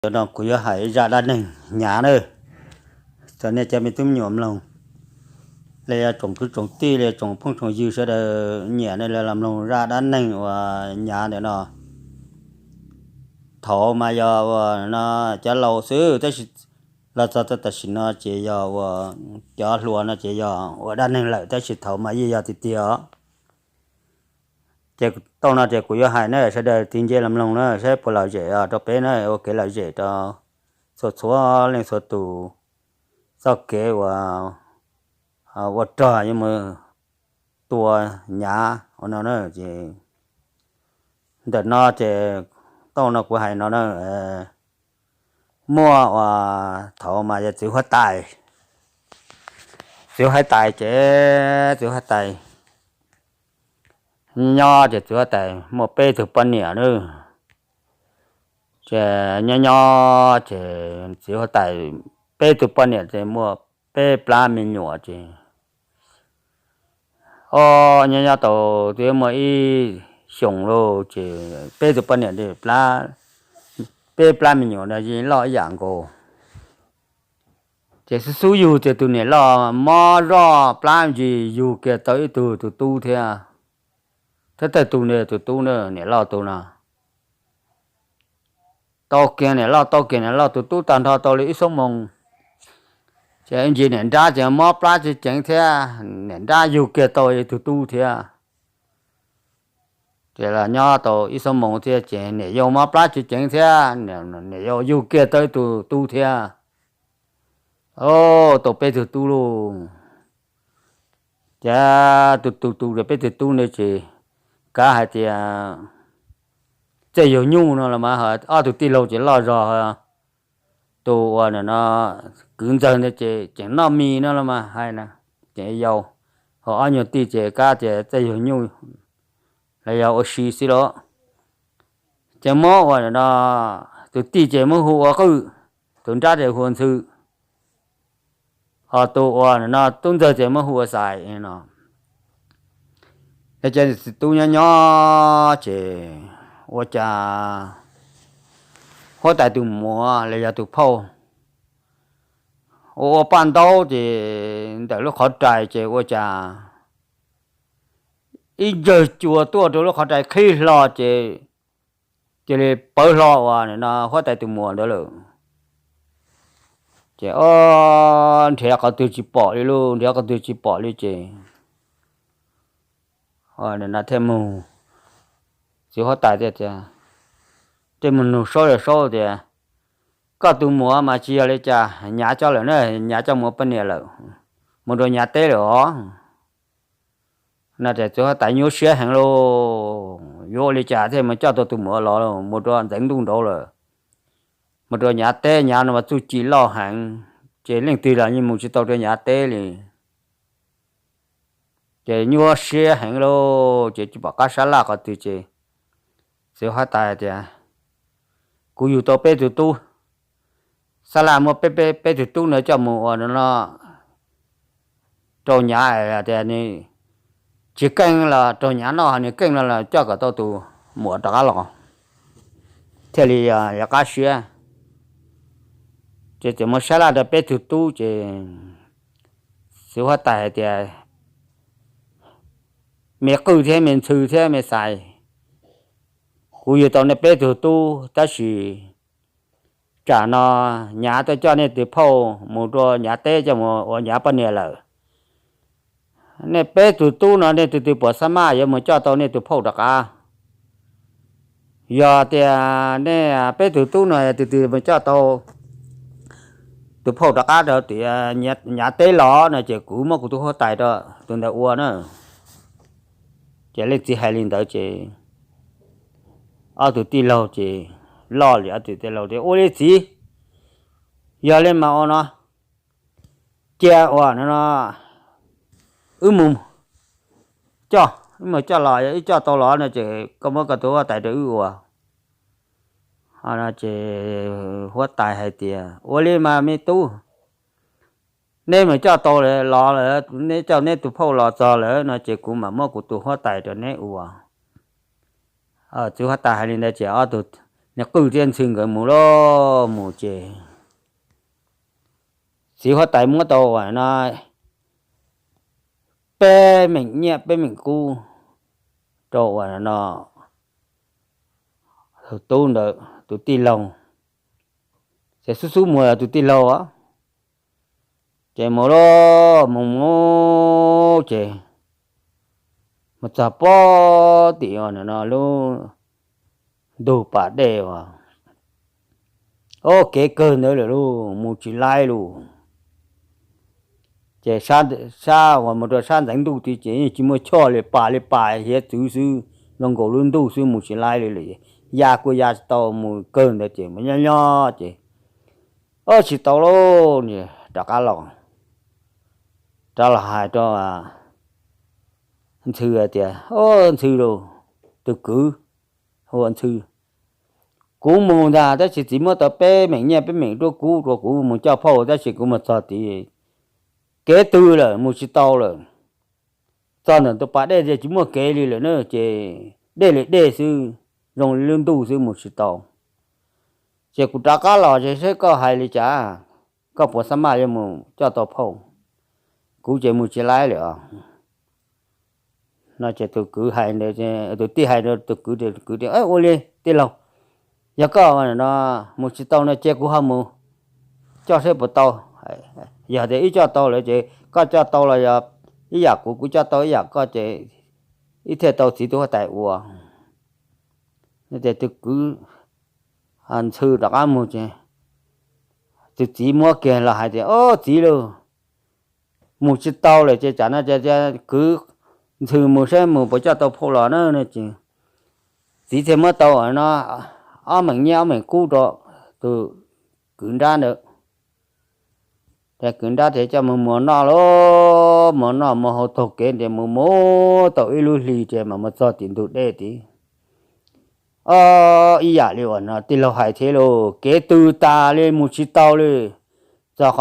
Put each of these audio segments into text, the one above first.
Cov no kuv yuav hais zaj dab neeg hnyav na, txog nej cov me tub me nyuam mloog, los yog tsoom kwv tsoom tij los tsoom phooj tsoom ywg sawv daws nyiam ne, los mloog zaj dab neeg uas hnyav ntawm no. Thaum mas yog uas no cov laus xwb, tab sis los txog tam sim no ces yog uas cov hluas no ces yog ua dab neeg lawm, tab sis thaum mas yeej yog tiag tiag os. Ces tau no ces kuv yuav hais na, sawv daws tig nce los mloog na, saib puas lom zem rau peb na, ua kev lom zem rau txhua txhua leej txhua tus txoj kev uas ua rog yuav mus tua nyav ua no na. Ces ntawm no ces tau no kuv hais no na, muaj uas thaum mas yog txiv huab tais, txiv huab tais ces txiv huab tais nyob ces txiv huab tais muaj peb tug poj niam na. Ces nyob nyob ces txiv huab tais peb tug poj niam ces muaj peb plab me nyuam ces, o, nyob nyob tau twb muaj ib xyoos lauj ces peb tug poj niam, peb plab me nyuam no yeej loj ib yam nkaus. Ces xub xub yug ces tus niam loj mob zoj plab ntsis yug kiag tau ib tug tus tub thiab. Thiab tej tus ne tus tub na, niam loj tus no tau kiag niam loj, tau kiag niam loj tus tub tag nrho tau li ib xuab moos, ces ntsis niam nrab ces mob plab ceev ceev thiab, niam nrab yug kiag tau ib tug tub thiab. Ces los nyob tau ib xuab moos thiab ces niam yau mob plab ceev ceev thiab, niam yau yug kiag tau ib tug tub thiab. O, tau peb tug tub lauj. Ces tus tus tus peb tug tub ne ces kav hais tias Txawj Yug Nyuj no los mas ob tug tij laug ces loj zog, tus uas no kwv ntxawg ntawd ces tseem noj mis no los mas hais na, ces yau, ho ob nyuag tij ces kav tias Txawj Yug Nyuj los yog ua si xwb los. Ces muab ua no, tus tij ces muab hu ua Qwj, tus nrab ces hu ua Ntxhw, ho tus uas no tub ntxawg ces muab hu ua Xais no. Ces txiv tub nyob nyob ces ua cas huab tais tus muam los yog tus phauj ua ua paj ntaub ces ntawm lub qhov rais ces ua cas ib ntsawg cua tuaj rau lub qhov rais qhib hlo ces cia li pawv hlo uas no huab tais tus muam ntawd lawm. Ces o, nrhiav qhov twg tsis pom li lauj, nrhiav qhov twg tsis pom li ces thiaj mus, txiv huab tais thiaj tias, thiaj mus nug Saub, Saub tias, koj tus muam mas tsis yog li cas, Nyav coj lawm na, Nyav coj mus ua poj niam lawm, mus rau Nyav teb lawm os. No ces txiv huab tais nyuaj siab heev lauj, yuav ua li cas thiaj mus coj tau tus muam los mus rau ntxeev ntuj nraud lawm, mus rau Nyav teb, Nyav no mas txuj ci loj heev, ces leej twg los yeej mus tsis tau rau Nyav teb li. Ces nyuaj siab heev lauj, ces tsis pom qab sab laj qhov twg ces txiv huab tais tias, kuv yug tau peb tug tub, sab laj muab peb, peb tug tub no coj mus ua no rau Nyav, tias nws tsis keej los rau Nyav noj, nws keej no los coj kom tau tus muam rov qab los thiaj li yog qab siab. Ces txawm muab sab laj rau peb tug tub ces txiv huab tais hais tias, me Qwj thiab me Ntxhw thiab me Xais, kuv yug tau nej peb tug tub tab sis tsam no Nyav tuaj coj nej tus phauj mus rau Nyav teb coj mus ua Nyav poj niam lawm. Nej peb tug tub no nej tus twg puas xab maj yuav mus coj tau nej tus phauj rov qab? Yog tias nej peb tug tub no tus twg mus coj tau tus phauj rov qab rau tim Nyav teb los no ces kuv muab kuv tus huab tais rau tus ntawd ua na. Ces leej txiv hais li ntawd ces ob tug tij laug ces loj li, ob tug tij laug tias, ua li txiv, yog li mas ua no, cia ua no, wb mus coj, wb mus coj los, yog wb coj tau los no ces koj muab koj tus huab tais rau wb ua. Ces huab tais hais tias, ua li mas me tub, neb mus coj tau los lawm, neb coj neb tus phauj los txog lawm no ces kuv mam muab kuv tus huab tais rau neb ua. Txiv huab tais hais li ntawd ces ob tug Qwj thiab Ntxhw nkawd mus lawm mus ces txiv huab tais muab tau uas no peb meem nyiaj peb meem kub rau uas no tub ntawd tus tij laug, ces xub xub mus tus tij laug ces mus lawm mus mus ces mus txog pob tim uas no lub ntug pas dej uas, o, kev kawg ntawd lawm lauj, mus tsis laib lauj. Ces sab uas mus rau sab ntxeev ntuj tid ces yeej tsis muaj choj li, pas li pas hiav txwv xwb, zoo nkaus lub ntuj xwb, mus tsis laib li lawm. Ya kuj ya tsis tau, mus kawg ntawd ces mus nyob nyob ces, o, tsis tau lauj, rov qab los, rov los hais rau Ntxhw tias, o, Ntxhw lauj, tus kwv hu ua Ntxhw, kuv mus ntag tab sis txiv muab tau peb meem nyiaj peb meem rau kuv, rau kuv mus coj phauj tab sis kuv mus txog tid kev tws lawm, mus tsis tau lawm. Txog ntawm tus pas dej ces tsis muaj kev li lawm na, ces dej li dej xwb, zoo li lub ntuj xwb, mus tsis tau. Ces kuv rov qab los ces seb koj hais li cas, koj puas xab maj yuav mus coj tau phauj? Kuv ces mus tsis laib lawm os. No ces tus kwv hais, tus tij hais rau tus kwv, kwv tias, ua li tij laug, yog koj no mus tsis tau no ces kuv ho mus coj seb puas tau. Yog tias wb coj tau lawm ces koj coj tau los yog ib yam kuv, kuv coj tau ib yam koj ces wb thiaj tau txiv tus huab tais ua. Ces tus kwv Ntxhw rov qab mus ces tus txiv muab kiag los hais tias, o, txiv lauj, mus tsis tau lawm ces tsam no ces kwv Ntxhw mus saib mus puas coj tau phauj los na. Txiv thiaj muab tau no ob meem nyiaj ob meem kub rau tus kwv nrab ntawd. Ces kwv nrab thiaj coj mus muas noj lauj, muas noj muas haus taug kev ces mus mus tau ib lub hli ces mam mus txog tim ntug dej tid. O, ib yam li uas no tij laug hais thiab lauj, kev tws tas li, mus tsis tau li. Txog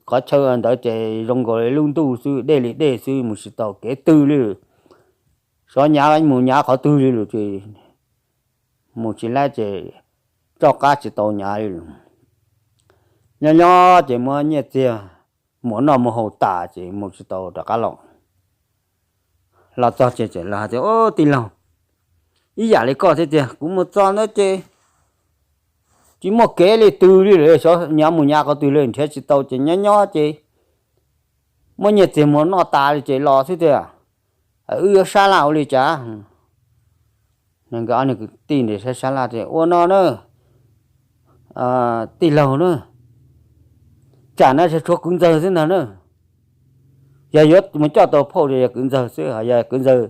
qhov chaw ntawd ces zoo nkaus li lub ntuj xwb, dej li dej xwb, mus tsis tau, kev tws li. Xyov nyav mus nyav qhov twg li lawm ces mus tsis laib ces rov qab tsis tau nyav li lawm. Nyob nyob ces muab nyiaj txiag muas noj muas haus tas ces mus tsis tau, rov qab los. Los txog ces los hais tias, o, tij laug, ib yam li koj thiab tiag, kuv mus txog ntawd ces tsis muaj kev li twg li lawm, xyov nyav mus nyav qhov twg li, nrhiav tsis tau ces nyob nyob ces muab nyiaj txiag muas noj tas li ces los xwb tiag. Wb yuav sab laj ua li cas? Nkawd ob niag kwv tij ntawd sab sab laj tias, ua no na, tij laug na, tsam no tshuav kwv ntxawg xwb ntag na. Yog yuav mus coj tau phauj ces yog kwv ntxawg xwb, yog kwv ntxawg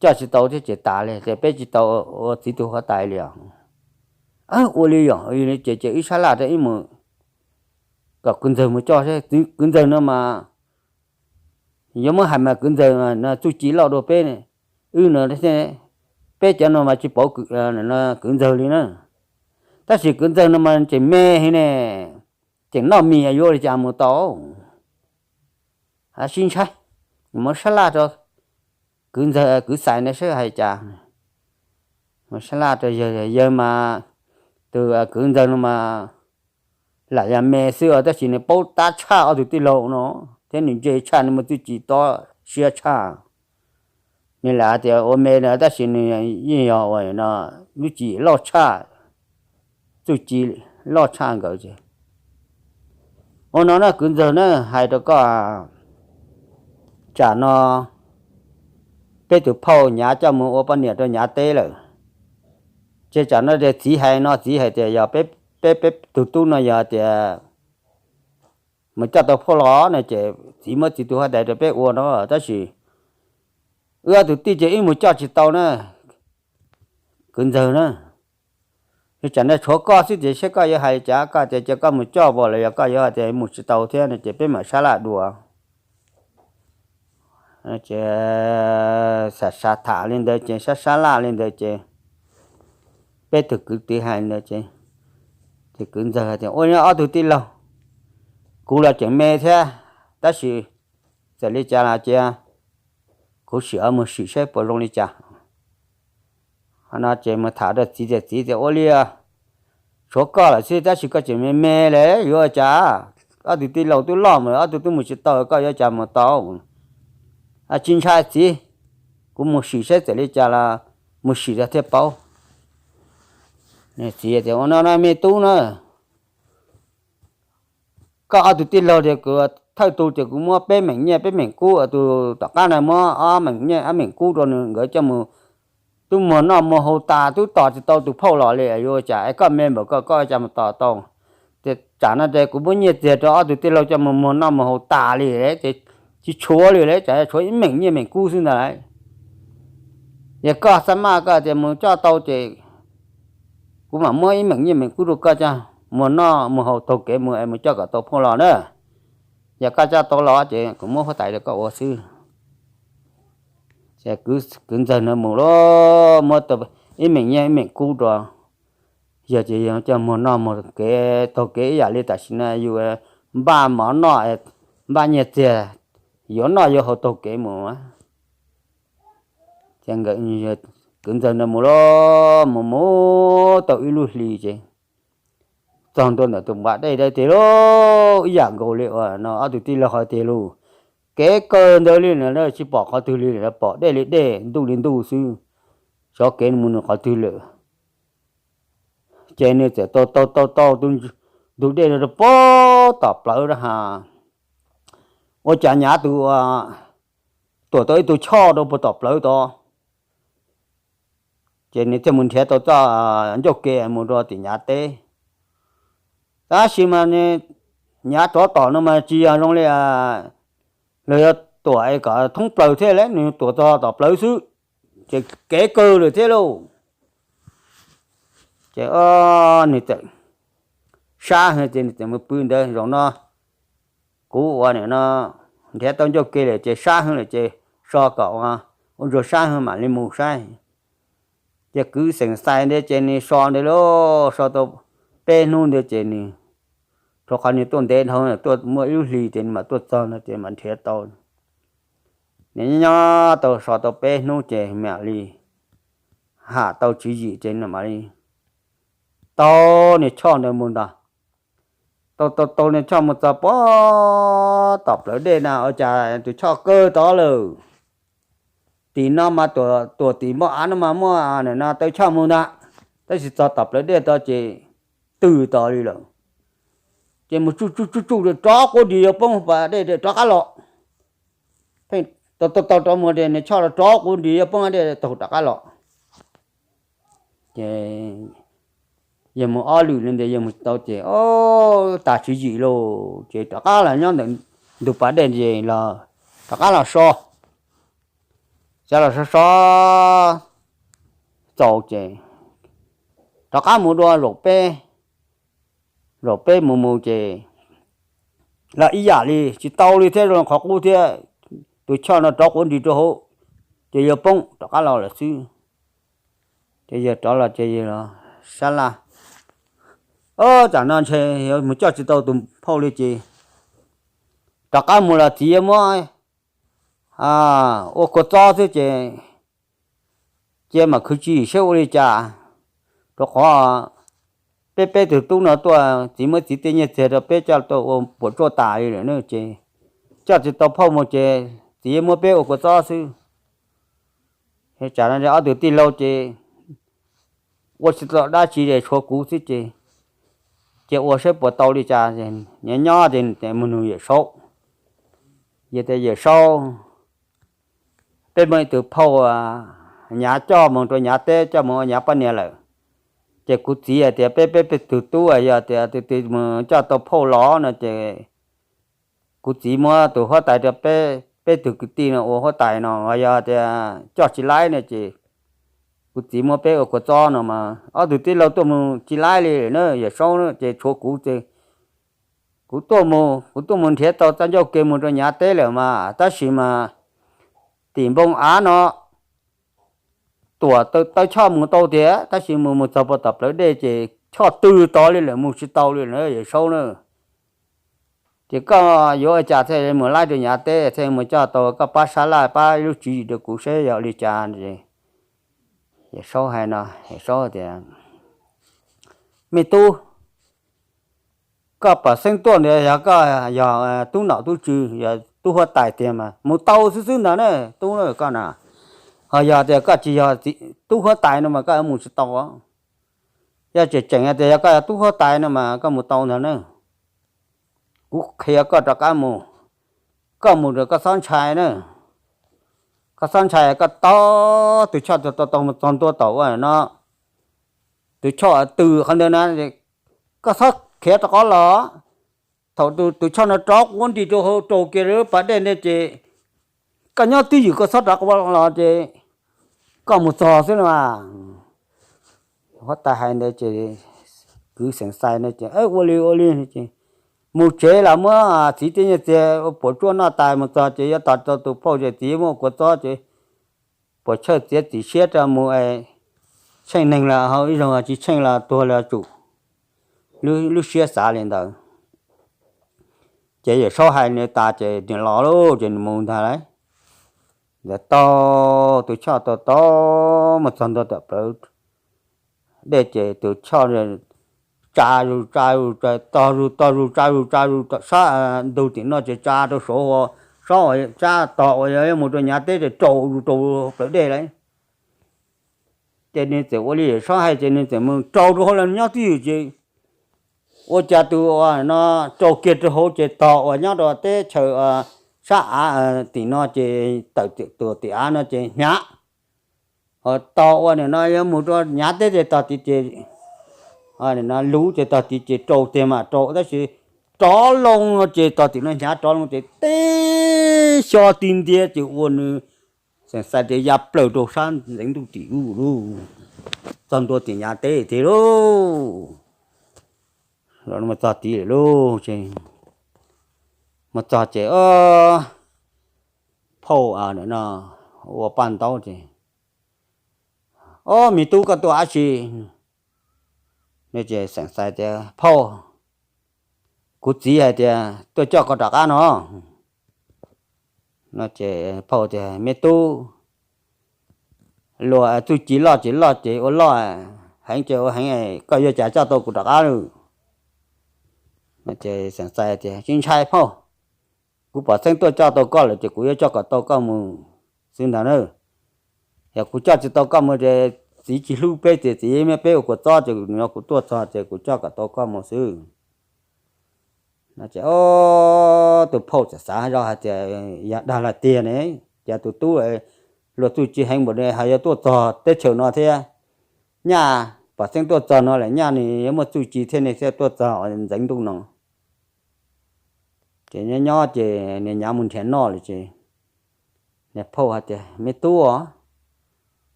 coj tsis tau thiab ces tas li, ces peb tsis tau ua txiv tug huab tais li os. Ua li yog ces ces wb sab laj rau ib mus kom kwv ntxawg mus coj seb, kwv ntxawg no mas yuav muab hais mas kwv ntxawg no txuj ci loj dua peb, wb no, peb cov no mas tsis pauv kwv ntxawg li na. Tab sis kwv ntxawg no mas tseem me heev ne, tseem noj mis yuav li cas mus tau. Sib ntshai, mus sab laj rau kwv ntxawg kwv xais ntawd saib hais cas. Mus sab laj rau yawg, yawg mas, tus kwv ntxawg no mas lam yog me xwb os, tab sis nws paub tab tshaj ob tug tij laug no, thiab nws ntse tshaj, nws muaj txuj ci tob siab tshaj. Nws lam tias ua me no tab sis nws yeej yog ua no, lub tswv yim loj tshaj, txuj ci loj tshaj nkawd ces. Ua no na kwv ntxawg na, hais rau koj, tsam no peb tus phauj nyav coj mus ua poj niam rau nyav teb lawm. Ces tsam no tias txiv hais no, txiv hais tias yog peb, peb tug tub no yog tias mus coj tau phauj los no ces txiv muab txiv tus huab tais rau peb ua no, tab sis wb ob tug tij ces wb mus coj tsis tau na, kwv ntxawg na. Tsam no tshuav koj xwb ces seb koj yuav hais li cas, koj tias cia koj mus coj pom los yog koj yuav hais tias mus tsis tau thiab no ces peb mam sab laj dua. Ces xav xav tham li ntawd ces sab sab laj li ntawd ces peb tug kwv tij hais ntawd ces, ces kwv ntxawg tias ua li ob tug tij laug, kuv los tseem me thiab, tab sis txawm li cas los cia kuv sim mus sim saib puas zoo li cas. Qhov no ces mus tham rau txiv tias, txiv tias, ua li, tshuav koj lawm xwb tab sis koj tseem me me li, yuav ua cas? Ob tug tij laug twb loj mus, ob tug twb mus tsis tau, koj yuav ua cas mus tau? Tsis ntshai txiv, kuv mus sim saib txawm li cas los mus sim rau thiaj paub. Txiv tias, ua no no me tub na, koj ob tug tij laug tias kuv thawj tug ces kuv muab peb meem nyiaj peb meem kub, tus tom qab no muab ob meem nyiaj ob meem kub rau nws, nkawd coj mus, twb muag noj muag haus tas, twb tos tsis tau tus phauj los li, yuav ua cas? Es koj me npaum koj, koj ua cas mus tos tau? Ces tsam no ces kuv muab nyiaj txiag rau ob tug tij laug coj mus muag noj muag haus tas li, ces tsis tshuav li lawm, tsam tshuav ib meem nyiaj meem kub xwb ntag lauj. Yog koj xav maj koj tias mus coj tau ces kuv mam muab ib meem nyiaj meem kub rau koj coj muag noj muag haus taug kev mus es mus coj kom tau phauj los na. Yog koj coj tau los ces kuv muab huab tais rau koj ua xwb. Ces kwv ntxawg no mus lawm, muab tau ib meem nyiaj ib meem kub rau, yog ces yog coj muag noj muag kev taug kev ib yam li tam sim no yus npaj mov noj, npaj nyiaj txiag yuav noj yuav haus taug kev mus. Ces kwv ntxawg no mus lawm, mus mus tau ib lub hlis ces txog ntua ntawm tus npam dej dawb tiag lauj, ib yam nkaus li uas no ob tug tij laug hais tiag lauj. Kev kawg ntawd li na, tsis pom qhov twg li, pom dej li dej, ntuj li ntuj xwb, xyov kev mus nws qhov twg lawm. Ces nws txawm tau tau tau tau tus ntug dej rau puag tom plawv rau ha, ua cas nyav tus tuam tau ib tug choj rau puag tom plawv tod. Ces nws thiaj mus nrhiav tau txoj ncauj ke mus rau tim nyav teb. Tab sis mas nws nyav rov tom no mas tsis yog zoo li luag yuav tuam kom thoob plaws thiab, nws tuam txog tom plawv xwb, ces kev kawg lawm thiab lauj. Ces nws txawm sab heev ces nws txawm mus pw ntawd, zaum no kuv ua no nrhiav tau ncauj ke lawm ces sab heev lawm ces so kom ua ntsuag sab heev mam li mus saib. Ces kwv xeem xais ntawd ces nws so ntawd lauj, so tau peb hnub ntawd ces nws, rau qhov nws tuaj ntev dhau, tuaj muaj ib lub hlis ces nws mam tuaj txog no ces mam nrhiav tau. Nws nyob nyob tau so tau peb hnub ces mam li ham tau tswv yim ces nws mam li tau nws choj ntawd mus ntag. Tau tau tau nws choj mus txog puag tom plawv dej na, ua cas tus choj kawg tod lawm. Tim no mas tuam tim npoo av no mas muaj no taw choj mus ntag, tab sis txog tom plawv dej tod ces twg tod li lawm. Ces mus tsuj tsuj tsuj tsuj rov quav nris yuav poob pas dej rov qab los. Pheej tau tau tau rov mus ces nws choj rov quav nris yuav poob dej taug rov qab los. Ces yawg mus ob lwm li ntawd yawg mus tsis tau ces, o, tas tswv yim lauj, ces rov qab los nyob ntawm ntug pas dej ces los rov qab los so, xyov los so so txaus ces rov qab mus dua zaum peb, zaum peb mus mus ces los ib yam li tsis tau li thiab, zoo qhov qub thiab, tus choj no rov quav nris rau hauv ces yuav poob rov qab los lawm xwb. Ces yawg rov los ces yawg los sab laj, o, tsam no ntshe yuav mus coj tsis tau tus phauj li ces rov qab mus los txiv yuav muab ua kua txob xwb ces cia mam khwv tswv yim saib ua li cas, rau qhov peb peb tug tub no tuaj txiv muab txiv tej nyiaj txiag rau peb coj tau ua puas tsuaj tas li lawm na ces coj tsis tau phauj mus ces txiv yuav muab peb ua kua txob xwb. Tsam no ob tug tij laug ces ua tsis tau dab tsi es tshuav kuv xwb ces cia ua saib puas tau li cas. Nyob nyob ces mus nug Yawm Saub, yawg tias, Yawm Saub, peb muaj ib tug phauj nyav coj mus rau nyav teb, coj mus ua nyav poj niam lawm. Ces kuv txiv hais tias peb peb peb tug tub yog tias tus twg mus coj tau phauj los no ces kuv txiv muab tus huab tais rau peb, peb tug kwv tij no ua huab tais no, yog tias coj tsis laib no ces kuv txiv muab peb ua kua txob no mas ob tug tij laug tuaj mus tsis laib li na Yawm Saub, ces tshuav kuv ces kuv tuaj mus, kuv tuaj mus nrhiav tau txoj ncauj ke mus rau nyav teb lawm mas, tab sis mas tim npoo av no tuam taw choj mus tau tiag, tab sis mus mus txog puag tom plawv dej ces choj twg tod li lawm, mus tsis tau li na Yawm Saub na. Ces koj yuav ua cas thiaj mus laib rau nyav teb thiaj mus coj tau, koj pab sab laj pab ib lub tswv yim rau kuv saib yog li cas. Yawm Saub hais no, Yawm Saub tias, Me tub, koj pom xeeb tuaj ntawd yog koj yog tub nom tub tswv, yog tub huab tais tiag mas mus tau xwb xwb ntag na, tub na koj na. Ho yog tias koj tsis yog tub huab tais no mas koj mus tsis tau. Yog tseem tseem tias yog koj yog tub huab tais no mas koj mus tau ntag na. Kuv qhia koj rov qab mus, koj mus rau koj xob ntshai na. Koj xob ntshai koj tos tus choj tau tau mus txog ntua tom ua no, tus choj tws qhov ntawd na, koj xob khiav rov qab los. Thaum tus choj no rov quav nti rau hauv rau kiag lub pas dej ntawd ces koj nyob twj ywm koj xob rov qab los ces koj mus txog xwb no mas. Huab tais hais ntawd ces kwv Xeem Xais no ces ua li ua li ces mus tsev los muab txiv tej nyiaj txiag ua puas tsuaj noj tas mus txog ces yuav tos tau tus phauj ces txiv muaj kua txob ces puas chawj txiav txim siab rau mus es tsheej neeg los hau ib zaug tsis tsheej los tuag los tsum. Lub siab xav li ntawd. Ces Yawm Saub hais nws tas ces nws los lauj ces nws mus ntag lauj. Ntawd tau tus choj tau tau mus txog ntua tom plawv dej ces tus choj tsa zus tsa zus tog zus tog zus tsa zus tsa zus tom sab ntug tim no ces tsa rau saud, sab tog uas yog mus rau Nyav teb ces rau zus rau plawv dej lauj. Ces nws txawm ua li Yawm Saub hais ces nws txawm mus rau rau hauv los nyob twj ywm ces ua cas tus uas no rau kiag rau hauv ces tog uas nyob rau teb chaws sab av tim no ces tawm tuam tim av no ces hnyav. Ho tog uas nim no yuav mus rau Nyav teb ces tog tid ces luv ces tog tid ces rau tiag mas rau tab sis rov loo no ces tog tim no hnyav rov loo ces teb xyo ti ntiav ces ua nws Xeem Xais tias ya plaws rau sab ntxeev ntuj tim ub lauj, txog ntua tim Nyav teb tiag lauj. Mus txog tid lawm lauj ces, mus txog ces phauj no ua paj ntaub ces, Ob, me tub koj tuaj dab tsi? Ces Xeem Xais tias, Phauj, kuv txiv hais tias tuaj coj koj rov qab no. No ces phauj tias, Me tub, luag txuj ci loj ces loj ces ua loj, heev ces ua heev, koj yuav cas coj tau kuv rov qab lawm? Ces Xeem Xais tias, Tsis ntshai phauj, kuv pom xeeb tuaj coj tau koj lawm ces kuv yuav coj kom tau koj mus xwb ntag na. Yog kuv coj tsis tau koj mus ces txiv tsis hlub peb ces txiv muab peb ua kua txob ces nws yog kuv tuaj txog ces kuv coj kom tau koj mus xwb. Ces tus phauj txawm xav zoj hais tias, Yog dag los tiag ne, cas tus tub luag txuj ci heev npaum ne ho yuav tuaj txog teb chaws no thiab? Nyaj pom xeeb tuaj txog no lawm nyaj nws yuav muaj txuj ci thiab ne thiaj tuaj txog ntxeev ntuj no. Ces nyob nyob ces niag Nyav mus nrhiav noj lawm ces niag phauj hais tias, Me tub os,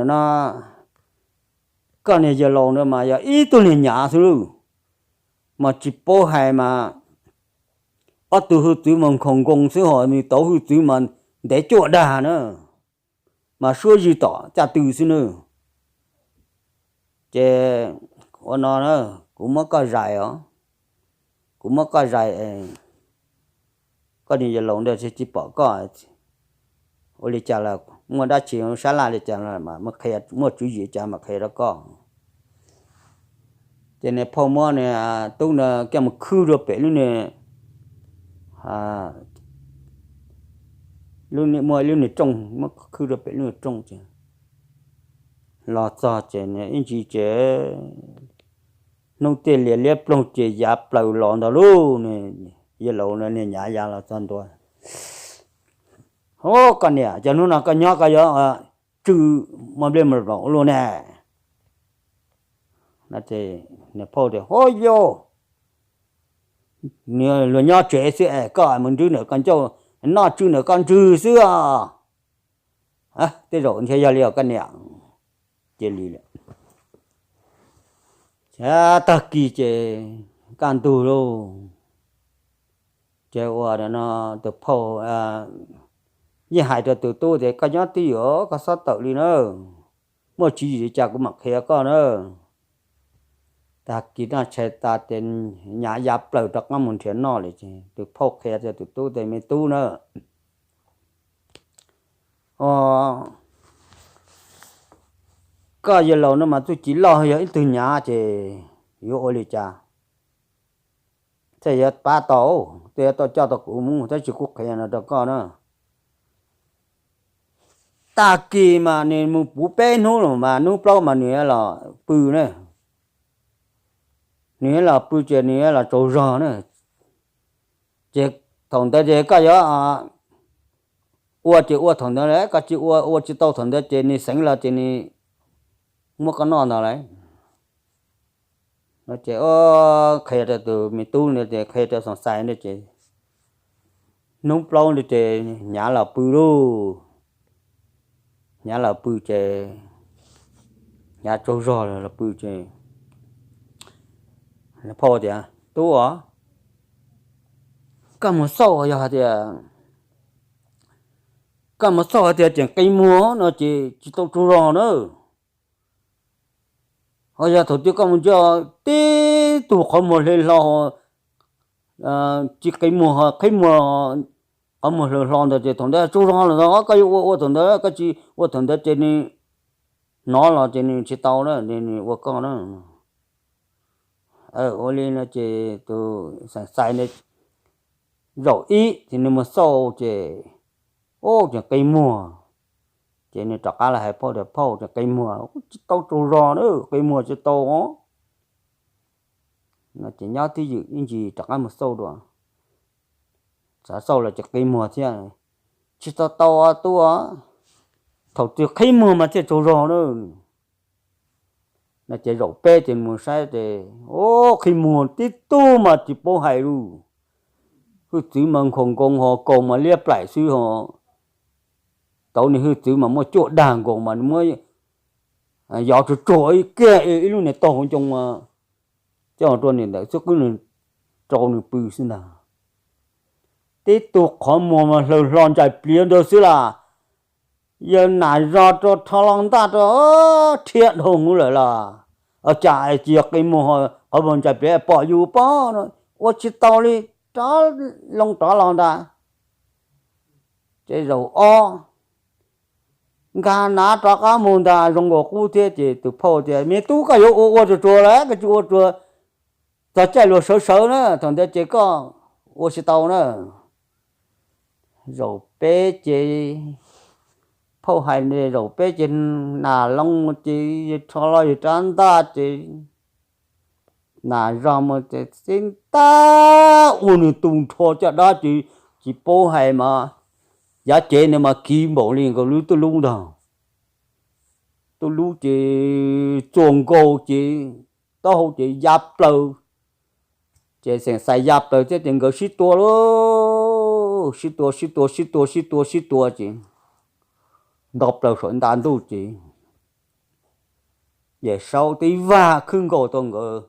no koj niag yawg laus ntawd mas yog ib tug niag Nyav xwb lauj, mas tsis paub hais mas ob tug hwj txwv mas nkhaus nkoos xwb ho nws tau hwj txwv mas ntev cuaj dag na, mas suab zis tom caj tw xwb na. Ces ua no na, kuv muab koj zais os, kuv muab koj zais, koj niag yawg laus ntawd tsis pom koj, ua li cas los muaj dab tsi sab laj li cas los muaj tswv yim cas mam qhia rau koj. Ces niag phauj muab niag tub ntawd coj mus khwb rau pem lub niag, muaj ib lub niag rooj, muab khwb rau pem lub niag rooj ces los txog ces ib ntsis ces hnub tej lias liab ploog ces yav plaws los ntag lauj. Yawg laus niag Nyav ya los txog ntua, Hov koj niam, cov hnub no koj nyob koj yuav tsw muaj nplej muaj nplaum ua luaj ne. Niag phauj tias, Hov yau, luag nyob tsev xwb es koj mus nrwb ntawm koj ncauj, noj tsw ntawm koj ntswg xwb os. Tej zaum ntshe yog li os koj niam. Cia li lawm. Tag kis ces kaj ntug lauj, ces ua no tus phauj yeej hais rau tus tub tias, Koj nyob twj ywm, koj txhob tawm li na, muaj tswv yim li cas kuv mam qhia koj na. Tag kis noj tshais tas ces Nyav ya plaws rov qab mus nrhiav noj lawm ces tus phauj qhia rau tus tub tias, Me tub na, o, Koj yawg laus no mas txuj ci loj, yog ib tug nyav ces yuav ua li cas thiaj yuav pab tau, thiaj yuav tau coj tau kuv mus, tab sis kuv qhia no rau koj na. Tag kis mas nws mus puv peb hnub los mas hnub plaub mas nws yuav los pw na. Nws yuav los pw ces nws yuav los tsaug zog na. Ces thaum ntawd ces koj yuav ua ces ua thaum ntawd, koj tsis ua, ua tsis tau thaum ntawd ces nws xeev los ces nws muab koj noj ntag lauj. No ces qhia rau tus me tub ntawd ces qhia rau Xeem Xais ntawd ces hnub plaub ntawd ces nyav los pw lauj. Nyav los pw ces nyav tsaug zog los pw ces phauj tias, Tub os, koj mus xauj yog hais tias, koj mus xauj hais tias tseem qi muag no ces tsis tau tsaug zog na. Ho yog thaum twg koj mus ntsia tib tug qhov muag hle hlo, tsis qi muag, qhib muag, qhov muag hle hlo ntawd ces thaum ntawd tsaug zog lawm os, koj yuav ua ua thaum ntawd, koj tsis ua thaum ntawd ces nws hnov los ces nws tsis tau na, nws ua koj na. Ua li no ces tus Xeem Xais ntawd zaum ib ces nws mus xauj ces, ub, tseem qi muag. Ces nws rov qab los hais phauj tias, Phauj, tseem qi muag, tsis tau tsaug zog na, qi muag tsis tau os. No ces nyob twj ywm ib ntsis rov qab mus xauj dua, xav xauj los tseem qi muag thiab. Tsis tau tau tub, thaum twg qhib muag mas thiaj tsaug zog na. No ces zaum peb ces mus saib ces, ub, qhib muag tib tug mas tsis paub hais lus. Hwj txwv mas nkhaus nkoos ho kaus mas liab plaim xwb ho. Tau nws hwj txwv mas muaj cuaj dag nkoos mas nws muab yov tsuag tsuag ib kiag ib lub niag tog hauv ncoo mas coj rau nws ntawd xwb, qwb nws rau nws pw xwb ntag. Tib tug qhov muag mas hle hlo ntsais pliav ntawd xwb las. Yawg nam zog rau rho hlo ntaj rau, rhiab dhau hwv lawm las. Cas tsis yog qi muag, qhov muag ntsais pliav pom yus pob no, ua tsis tau li, rov loo rov los ntag. Ces zaum ob nkag nav rov qab mus ntag, zoo nkaus qub thiab ces tus phauj tias, Me tub, koj yuav ua ua tsuag tsuag lawm, koj tsis ua tsuag, txog caij luag sawv sawv na, thaum ntawd ces koj ua tsis tau na. Zaum peb ces phauj hais, zaum peb ces nas loo ces yawg rho hlo yawg rab ntaj ces nas zog mus ces tib ntaj ua nws tu nrho caj dab ces tsis paub hais mas, yav cev ntawd mas kiv npaum li nkaus lub tuj lub ntag. Tuj lub ces txuas nkaus ces taub hau ces ya plaws, ces Xeem Xais ya plaws thiab ces nkawd sib tua lauj, sib tua sib tua sib tua sib tua sib tua ces nto plaws saum nta ntuj ces Yawm Saub tib vag khwb nkaus tau nkawd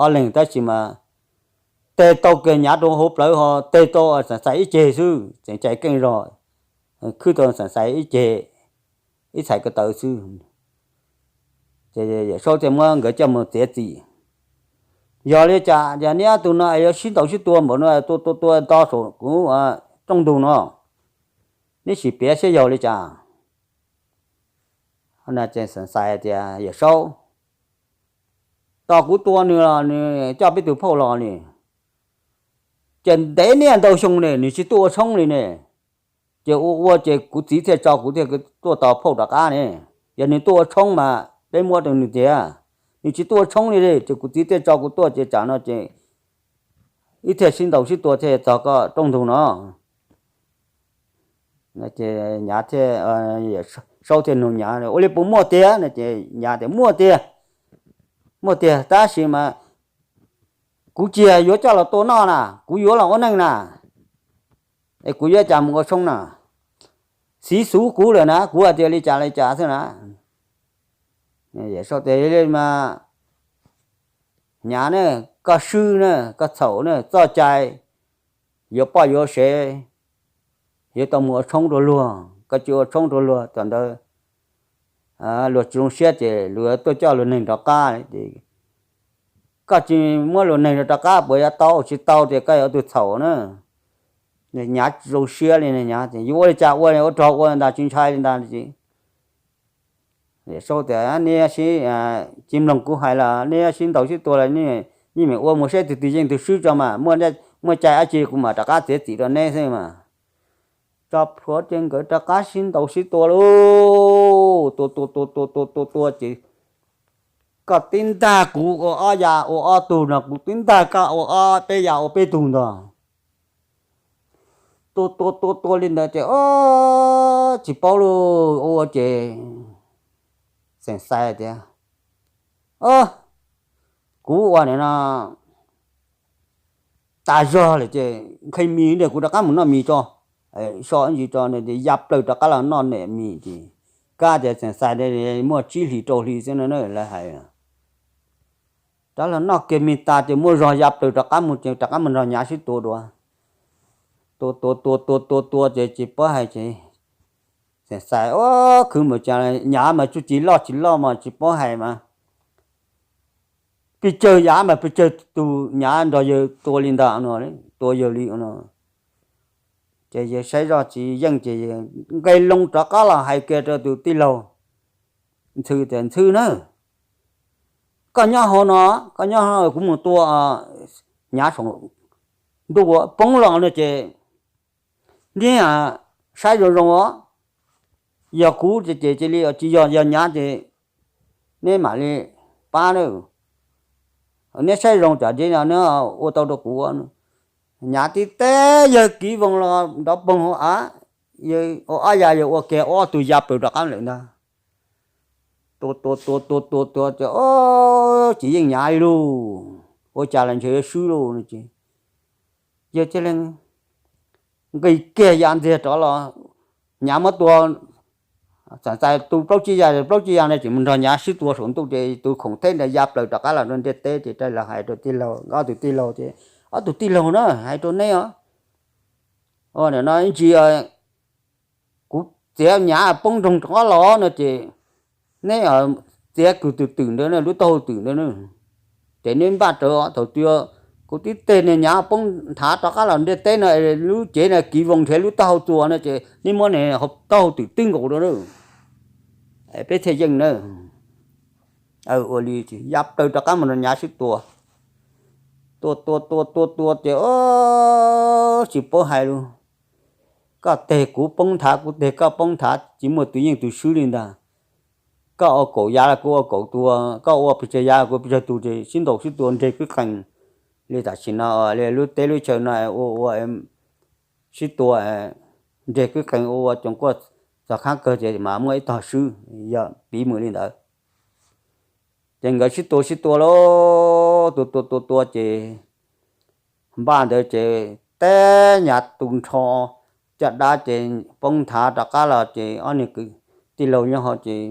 ob leeg, tab sis mas teg tau kiag Nyav rau hauv plawv ho teg tau Xeem Xais ib ceg xwb, tseem cai keej zog, khwb tau Xeem Xais ib ceg, ib txhais ko taw xwb. Ces Yawm Saub thiaj muab nkawd coj mus txiav txim. Yog li cas yog neb ob tug no es yuav sib ntaus sib tua npaum no, tua tua tua nto saum kuv rooj ntug no, neb sim piav saib yog li cas. Xeem Xais tias, Yawm Saub, tos kuv tua nws los nws coj peb tus phauj los ni, ces ntev niaj ntau xyoo ne nws tsis tuaj ua tshoob li ne. Ces ua ua ces kuv txiv thiaj tso kuv thiaj tuaj tos phauj rov qab ne. Yog nws tuaj ua tshoob mas peb muab rau nws tiag, nws tsis tuaj ua tshoob li ces kuv txiv thiaj tso kuv tuaj ces tsam no ces wb thiaj sib ntaus sib tua thiaj txog koj rooj ntug no. Ces Nyav thiaj, Saub thiaj nug Nyav, Ua li puas muaj tiag? No ces Nyav tias, Muaj tiag, muaj tiag, tab sis mas kuv tsis yog yuav coj los tua noj na, kuv yuav los ua neej na. Es kuv yuav cas mus ua tshoob na? Xiv xuv kuv lawm na, kuv hais tias li cas li cas xwb na. Yawm Saub tias, Li mas Nyav ne, koj swb na, koj txhaum na, txoj cai yuav poj yuav sev, yuav tau mus ua tshoob rau luag, koj tsis ua tshoob rau luag thaum ntawd luag tsis zoo siab ces luag tuaj coj luag neeg rov qab. Koj tsis muab luag neeg rov qab puas yuav tau? Tsis tau tias koj yog tus txhaum na. Nyav tsis zoo siab li, Nyav tias, Yuav ua li cas ua, ua rog ua ntag, tsis ntshai li ntag. Yawm Saub tias, nej sib, tsis mloog kuv hais los nej sib ntaus sib tua los nej mus ua mus saib tus twg yeej tus swb tso mas, muaj cai dab tsi kuv mam rov qab txiav txim rau neb xwb mas. Tso plhuav ces nkawd rov qab sib ntaus sib tua lauj. Tua tua tua tua tua tua tua ces koj tib ntag kuv ua ob ya ua ob tug no, kuv tib ntag koj ua ob peb ya ua peb tug ntag. Tua tua tua tua li ntawd ces o, tsis paub lauj. Ua ces Xeem Xais tias, o, kuv ua nim no tas zog lawm ces nqhis mis ntag, kuv rov qab mus noj mis tso. So ntsis tso, ya plaws rov qab los noj niam mis ces, kab tias Xeem Xais muaj tsib hlis rau hli xwb no na lawv hais, rov los noj kiag mis tas ces muaj zog ya plaws rov qab mus ces rov qab mus nrog Nyav sib tua dua. Tua tua tua tua tua tua ces tsis paub hais ces Xeem Xais, o, khwv mus cas, Nyav mas tsuj ci loj tsis loj mas tsis paub hais mas, pes tsawg Nyav mas pes tsawg tus Nyav nrog yawg tua li ntawd no, tua yawg li no. Ces yawg saib zoj tsis yeej ces nqis loo rov qab los hais kiag rau tus tij laug Ntxhw tias, Ntxhw na, koj nyob hauv no, koj nyob hauv kuv mus tua Nyav saum ntuj ua poob los no ces neb saib zoo zoo os. Yog kuv ces cia li, tsis yog, yog Nyav ces neb mam li pab na. Neb saib zoo tsam neb ua tau rau kuv. Nyav tib teg yawg kiv voos los nrov poog hauv av, yawg ua ob ya yawg ua kiag ob tug ya plaws rov qab lawm ntag. Tua tua tua tua tua tua ces o, tsis yeej Nyav li lauj. Ua cas los ntshe yuav swb lauj no ces yawg cia li nqis kiag ya ntxiag rov los. Nyav muab tua, Xeem Xais tu plaub tsib ya, plaub tsib ya ntawd ces mus nrog Nyav sib tua saum ntuj ces tus khoom theb ntawd ya plaws rov qab los rau ntiaj teb ces raws li hais rau tij laug, ob tug tij laug ces, ob tug tij laug na, hais rau neb os, nim no ib ntsis kuv txiav Nyav poob nroog rov qab los no ces neb txiav kws twm twm ntawd, lub taub hau twm ntawd, ces neb npaj rawv thaum twg kuv tib teg niag Nyav poob nthav rov qab los ntiaj teb no, lub cev no kiv voos nrhiav lub taub hau txuas no ces neb muab niag taub hau twm twb nkaus rau, peb thiaj yeej na. Ua li ya plaws rov qab mus nrog Nyav sib tua. Tua tua tua tua tua ces o, tsis paub hais lauj. Koj teg kuv poob nthav, kuv teg koj poob nthav, tsis muaj tus yeej tus swb li ntag. Koj ua kaum yav los kuv ua kaum tus, koj ua pes tsawg yav los kuv pes tsawg tus ces sib ntaus sib tua nres kwb qees li tam sim no, li lub teb lub chaw no ua ua sib tua nres kwb qees ua ua coos kuaj txog khaab kawg ces mas muaj ib tog swb, yog piv mus li ntawd. Ces nkawd sib tua sib tua lauj, tua tua tua tua ces npaj ntawd ces teb Nyav tu nrho caj dab ces poob nthav rov qab los ces ob niag kwv tij laug nyob hauv ces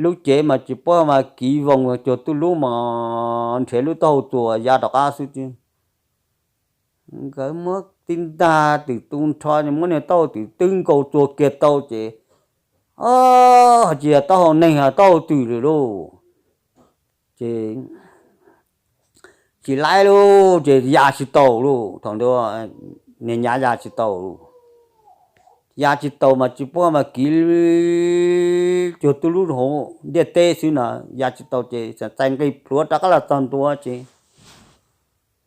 lub cev mas tsis paub mas kiv voos cuag tuj lub mas nrhiav lub taub hau txuas ya rov qab xwb ces nkawd muab tib ntag twm tu nrho, muab niag taub hau twm twb nkaus txuas kiag tau ces, o, ho tsis yog taub hau neeg, taub hau twm lawm lauj. Ces tsis laib lauj, ces ya tsis taus lauj, thaum ntawd niag Nyav ya tsis taus lauj. Ya tsis taus mas tsis paub mas kiv cuag tuj lub hauv ntiaj teb xwb no, ya tsis taus ces Xeem Xais nqis plhuav rov qab los txog ntua ces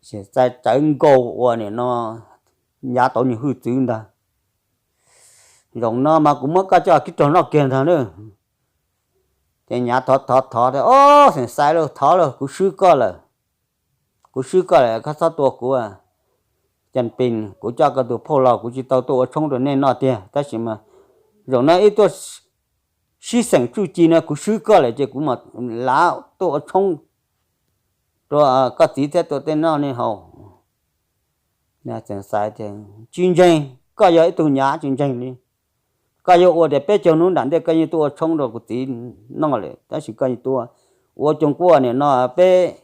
Xeem Xais txawv nkaus ua nim no Nyav tau niag hwj txwv ntag. Zaum no mas kuv muab koj coj kiv rau noj kiag ntag na. Ces Nyav thov thov thov, o, Xeem Xais lauj, thov lauj, kuv swb koj lawm. Kuv swb koj lawm, koj txhob tua kuv. Cas pes kuv coj koj tus phauj los kuv tsis tau tuaj ua tshoob rau nej noj tiag, tab sis mas zaum no ib tuaj sib xeem txuj ci no kuv swb koj lawm ces kuv mam lav tuaj ua tshoob rau koj txiv thiab tuaj tej noj nej haus. Xeem Xais tias, tsis ntseeg, koj yog ib tug Nyav tsis ntseeg li. Koj yuav ua tias peb caug hnub nram ntej koj yeej tuaj ua tshoob rau kuv txiv noj lawm, tab sis koj yeej tuaj ua coos kuaj nim no peb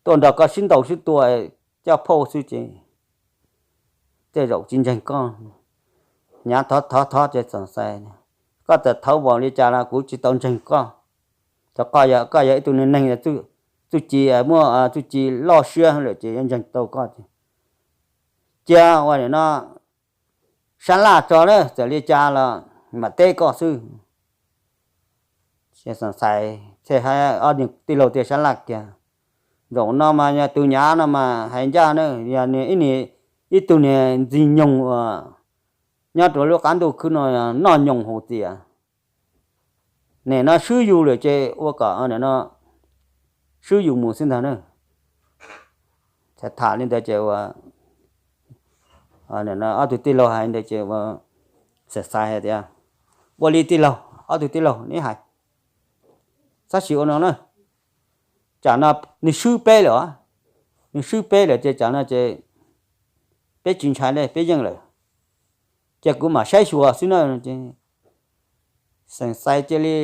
tuaj nrog koj sib ntaus sib tua coj phauj xwb ces tej zaum tsis ntseeg koj. Nyav thov thov thov ces Xeem Xais, koj txawm thov npaum li cas los kuv tsis tau ntseeg koj. Txog koj yog, koj yog ib tug neeg, txuj ci, muaj txuj ci loj siab lawm ces yuav ntseeg tau koj. Cia ua nim no sab laj tso na, txawm li cas los mam teb koj xwb. Ces Xeem Xais thiaj hais ob niag tij laug tias, Sab laj kiag, zaum no mas yog tus nyav no mas hais ncaj na, yog ib tug niag ntxwg nyoog uas nyob rau lub qab ntuj khwb no noj nyoos haus txias, nim no swb yus lawm ces ua kom nim no swb yus mus xwb ntag na. Tham li ntawd ces ua, ob tug tij laug hais ntawd ces ua, Xeem Xais hais tias, Ua li tij laug, ob tug tij laug neb hais, txhob sim ua no na, tsam no nws swb peb lawm, nws swb peb lawm ces tsam no ces peb tsis ntshai li, peb yeej lawm, ces kuv mam saib xyuas xwb na. Ces Xeem Xais cia li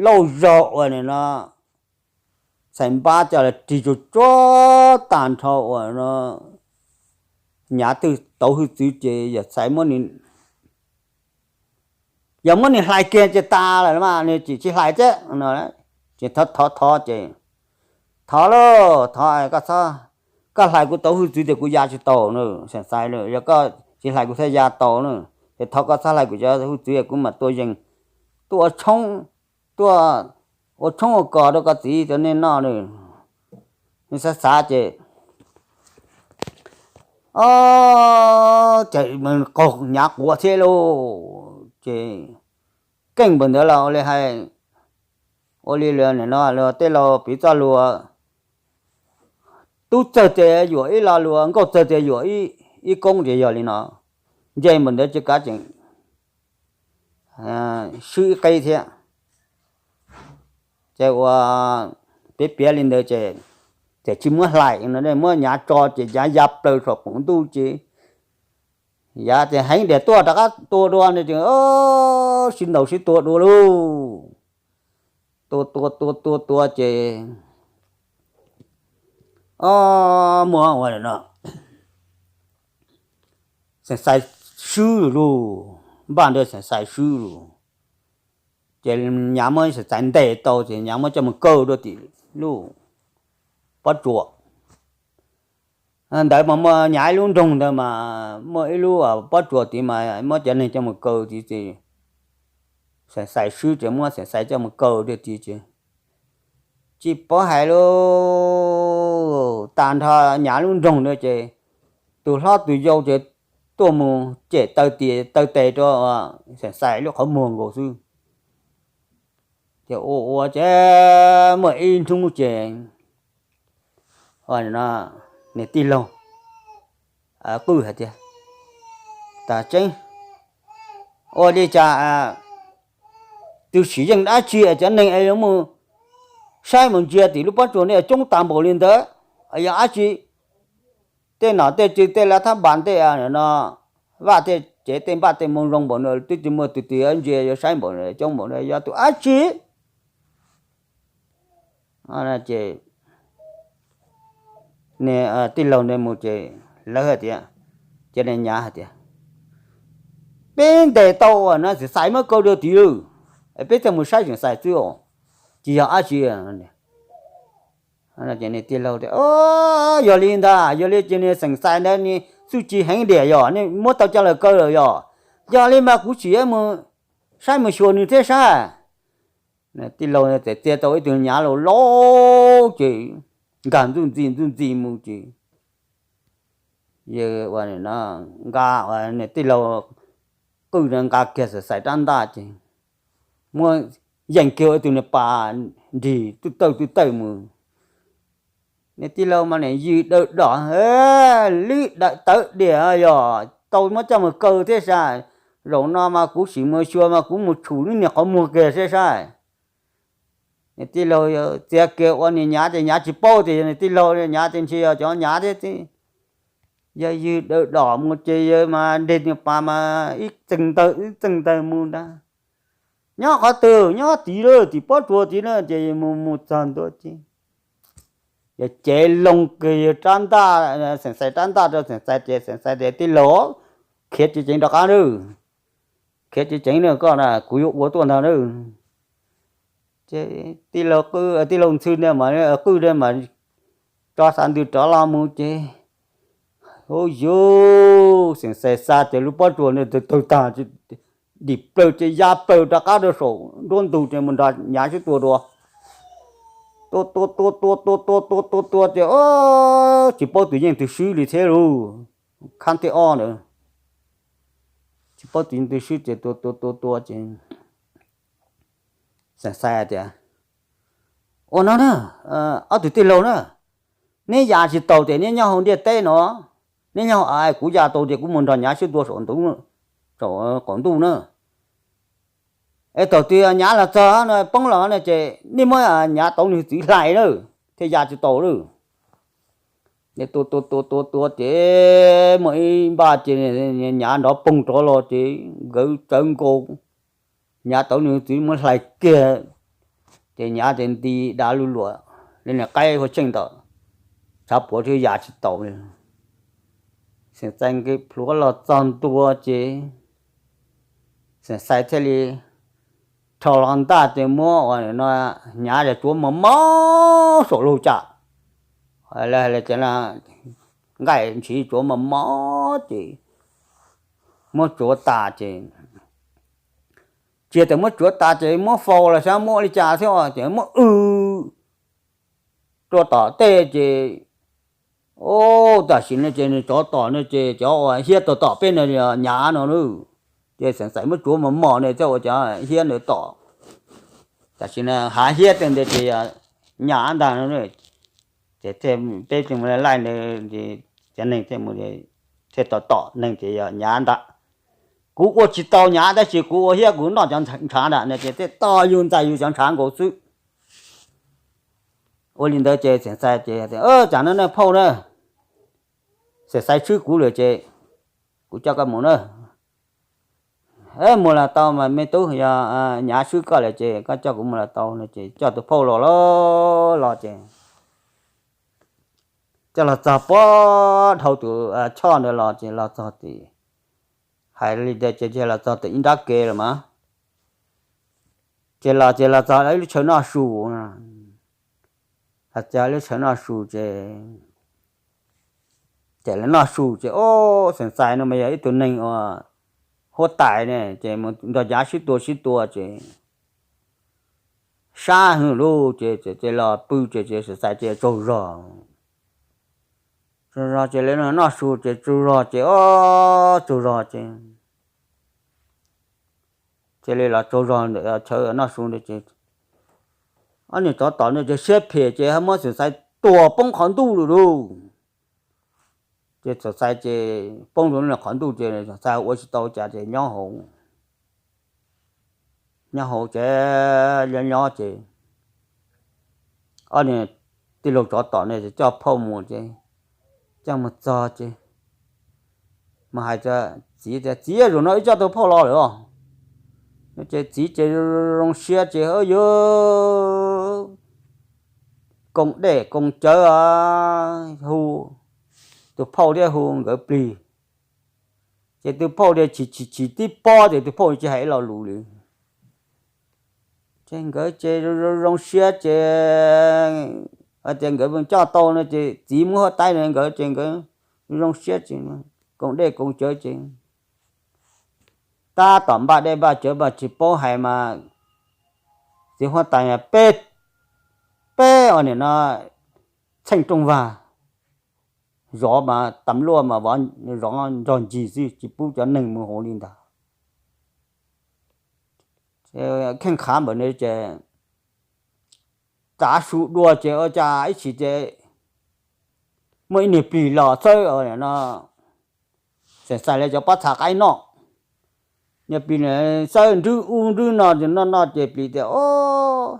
lauj zog uas nim no txhais npab coj los rig tsuag tsuag tag nrho uas no nyav twb tauv hwj txwv ces yawm Xais muab nws, yog muab nws hlais kiag ces tas lawm mas nws tsis tsis hlais thiab no. Ces thov thov thov ces, Thov lauj, thov koj txhob, koj hlais kuv tauv hwj txwv ces kuv ya tsis taus na, Xeem Xais, yog koj tsis hlais kuv thiaj ya tau na. Ces thov koj txhob hlais kuv cov hwj txwv, kuv mam tua yees, tuaj ua tshoob, tuaj ua tshoob ua kos rau koj txiv rau nej noj na. Nws xav xav ces, o, ces qaug nyav quav thiab lauj. Ces keej npaum ntawd los ua li hais, ua li no tej laus piv txoj lus, tub txawg tias yuam ib lo lus, nkauj txawg tias yuam ib koob ces yog li no. Nce npaum ntawd ces kav tseem swb ib qeb thiab. Ces ua piav piav li ntawd ces, ces tsis muab hlais no, muab nyav tso ces nyav ya plaws saum qaum ntuj ces yav ces heev diam tuaj rov qab tua dua no ces sib ntaus sib tua dua lauj. Tua tua tua tua tua ces, o, muaj ua no, Xeem Xais swb lauj, npaj nrog Xeem Xais swb lauj. Ces nyav muab Xeem Xais ntes tau ces nyav muab coj mus kaw rau tim lub pob tsuas. Ntawd mas muaj nyav ib lub nroog ntawd mas muaj ib lub pob tsuas tid mas muab cov neeg coj mus kaw tid ces Xeem Xais swb ces muab Xeem Xais coj mus kaw rau tid ces tsis paub hais lauj, tag nrho nyav lub nroog ntawd ces tus hlob tus yau ces tuaj mus cem taw tes rau Xeem Xais lub qhov muag nkaus xwb. Ces ua ua ces muaj ib hnub ces nws tij laug qwj hais tias, Tam tseeb, ua li cas tus sim yeej dab tsi cov neeg es yuav mus saib mus ntsia tim lub pob tsuas no coob tas npaum li ntawd? Yog dab tsi? Tej nom tej tswv tej lav thab npas tej no, vaj tej tsev tej npaj tej moo zoo npaum no twb tsis muaj tus twg yuav ntsia yuav saib npaum coob npaum no yog tus dab tsi? Ces tij laug ntawd mus ces lawv hais tias, ces nyav hais tias, Peb ntes tau uas no Xeem Xais muab kaw dua tid lawm, peb thiaj mus saib Xeem Xais xwb os, tsis yog dab tsi. Tij laug tias, Yog li ntag, yog li ces niag Xeem Xais ntawd nws txuj ci heev diam yog nws muab tau coj los kaw lawm yog. Yog li mas kuv sim mus saib mus xyuas nws thiab saib. Tij laug txawm txia tau ib tug nyav laus laus ces nkag ntxuj ntxi ntxuj ntxi mus ces nqa, tij laug qwj nqa kiag Xeem Xais rab ntaj ces muab yees kiag ua ib tug niag pas nrig twj tawj twj tawj mus. Niag tij laug mas nim yws dawm dom, lwb dawm tawv diam yog tau muab coj mus kaw thiab saib. Zaum no mas kuv sim mus xyuas mas kuv mus tshum lub niag qhov muag kiag thiab saib. Niag tij laug txia kiag ua niag nyav ces nyav tsis paub tias yog niag tij laug, nyav ces ntshe yog cov nyav thiab. Yog yws dawm dom mus ces yawg mas nrig niag pas mas ib txeeg ntawg ib txeeg ntawg mus ntag. Nyob qhov twg? Nyob tid lawm, tim pob tsuas tid na. Ces mus mus txog ntua ces yawg cev loo kiag yawg rab ntaj, Xeem Xais rab ntaj rau Xeem Xais ces Xeem Xais tias, Tij laug, khiav ceev ceev rov qab nawb, khiav ceev ceev na koj na, kuv yuav ua tuaj ntag nawb. Ces tij laug qwj, tij laug ntxhw ntawd mas qwj ntawd mas tso xav ntws rov los mus ces, ub yus, Xeem Xais xa ces lub pob tsuas ntawd tawg tag, dim plaws ces ya plaws rov qab rau saum nruab ntug ces mus nrog nyav sib tua dua. Tua tua tua tua tua tua tua tua tua ces tsis paub tus yeej tus swb li thiab lauj. Khab thib ob ntawd tsis paub tus yeej tus swb ces tua tua tua tua ces Xeem Xais tias, ua no na, ob tug tij laug na, neb ya tsis taus ces neb nyob hauv ntiaj teb no, neb nyob hauv av, kuv ya tau ces kuv mus nrog nyav sib tua saum ntuj, saum qaum ntuj na. Es thaum twg nyav los txog no poob los no ces nej muab nyav tauv nws txiv hlais na, thiaj ya tsis taus lawm. Tua tua tua tua tua ces muaj ib npaj ces nyav nrov poog rov los ces nkawd tsawv nkaus, nyav tauv nws txiv muab hlais kiag, ces nyav ces nti dav luj luam li nws qaib huab tseej ntawd, tshav puav thiab ya tsis taus li. Xeem Xais nqis plhuav los txog ntua ces Xeem Xais thiaj li rho los ntaj ces muab ua no, nyav tsuav mos mos saum lub caj, nqaij ntshiv tsuav mos mos ces muab tsuav tas ces, tsis tas muab tsuav tas ces muab faus los xyov muab ua li cas thiab ces muab w rau tom tej ces, o, tam sim no ces nws tsov tom no ces cov uas hiab tom tom peb no nyav no na, ces Xeem Xais muab tsuav mos mos no thiaj ua cov hiab ntawd tom. Tam sim no hav hiab tej ntawd ces yog nyav ntag no. Ces peb mus laij ntawd, cov neeg thiaj tom tom neeg ces yog nyav ntag. Kuv ua tsis tau nyav tab sis kuv ua hiab kuv noj cov ntshav ntag no ces thiaj tom yus ntxais yus cov ntshav nkaus xwb. Ua li ntawd ces Xeem Xais ces, tsam no na phauj na, Xeem Xais tshwb kuv lawm ces kuv coj koj mus na. Mus los tau mas me tub, yog nyav swb koj lawm ces koj coj kuv mus los tau no ces coj tus phauj los los los ces coj los txog puag dhau tus choj ntawd los ces los txog tim, hais li ntawd ces los txog tim ib nrab ke los mas, ces los ces los txog ib lub chaw noj su, los txog lub chaw noj su ces, ces lawv noj su ces, o, Xeem Xais no mas yog ib tug neeg uas huab tais ne ces mus nrog nyav sib tua sib tua ces sab heev lauj ces, ces los pw ces, ces Xeem Xais ces tsaug zog, tsaug zog ces lawv noj su ces tsaug zog ces, o, tsaug zog ces cia li los tsaug zog ntawm chaw noj su ntawd ces ob niag tsov tom ntawd ces siab phem ces ho muab Xeem Xais tua poob qhov ntuj lawm lauj. Ces Xeem Xais ces poob rau qhov ntuj ces Xeem Xais ua tsis tau cas ces nyob hauv, nyob hauv ces nyob nyob ces ob niag tij laug tsov tom no ces coj phauj mus ces coj mus txog ces mus hais tias, txiv tias, txiv, zaum no wb coj tau phauj los lawm os. Ces txiv ces zoo siab ces, o, yuav koom dej koom cawv hu tus phauj thiab hu nkawd plig. Ces tus phauj tias chim chim chim tib pob ces tus phauj tsis hais ib lo lus li. Ces nkawd ces zoo zoo siab ces hais tias nkawd coj tau no ces txiv muab huab tais no nkawd ces nkawd zoo siab ces koom dej koom cawv ces tab tom npaj dej npaj cawv mas tsis paub hais mas txiv huab tais peb, peb os nim no txheej rooj vag zov mas tas luaj mas vov zov nrog ncig xwb tsis pub cov neeg mus hauv li ntag. Kheej qhav npaum no ces txav su dua ces ua cas ib chim ces muaj ib niag plig los txawb no, Xeem Xais lawv cov pob txha qaib noj. Niag plig xawb nrwb ub nrwb no noj noj ces plig tias, o,